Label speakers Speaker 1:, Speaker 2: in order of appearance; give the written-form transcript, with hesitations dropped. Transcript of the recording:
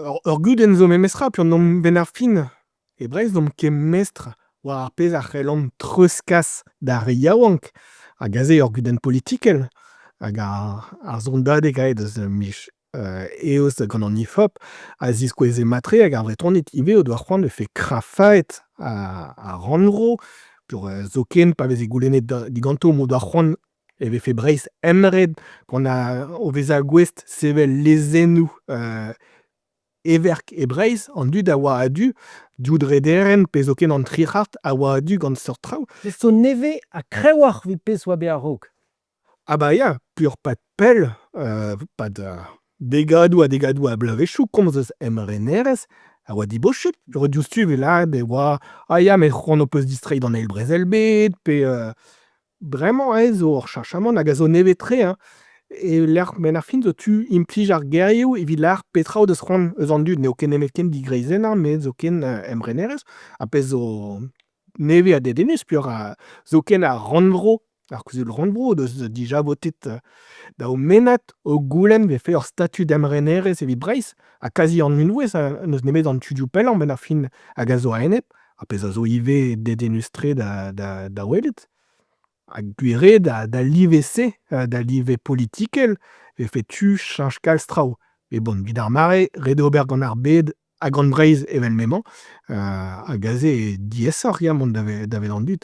Speaker 1: Ur gudenn zo memestra peogwir n'omp 'benn ar fin e Breizh n'omp ket mestr war ar pezh a c'hellomp treuzkas d'ar re yaouank hag aze eo ur gudenn politikel hag ar sondadeg aet eus miz eost gant an IFOP a ziskoueze mat-tre hag ar Vretoned ivez o doa c'hoant e vefe krafaet ar rannvro peogwir zoken pa veze goulennet diganto m'o doa c'hoant e vefe Breizh emren gant o vezañ gouest sevel lezennoù heverk e Breizh, an dud a oa a-du, div drederenn pe zoken an tri c'hart a oa a-du gant seurt traoù.
Speaker 2: Se zo nevez ha kreñvoc'h evit pezh oa bet a-raok.
Speaker 1: Ah bah ya, pur-pad pell, pad degadoù ha degadoù a bloavezhioù komz eus emrenerezh a oa dibosupl. Diouzhtu e vez lâret e oa ah ya met c'hoant ho peus distreiñ d'an eil brezel-bed pe bremañ aze zo ur cheñchamant hag a zo nevez-tre hein. E-lec'h 'benn ar fin zo tu implij ar gerioù evit lâr petra o deus c'hoant eus an dud. N'eo ket nemetken digreizennañ met zoken emrenerezh. Ar pezh zo nevez ha dedennus peogwir zoken ar rannvro, ar kuzul-rannvro o deus dija votet da o mennad o goulenn 'vefe ur statud emrenerezh evit Breizh ha kazi an unvouezh n'eus nemet an tudioù pellañ 'benn ar fin hag a zo a-enep, ar pezh a zo ivez dedennus-tre da welet. Ha gwir eo d'al live-se, d'al live politikel, e vefe tu cheñch kalz traoù. Met bon, evit ar mare, ret eo ober gant ar bed ha gant Breizh evel m'emañ, hag aze eo diaesoc'h ya mont davet an dud.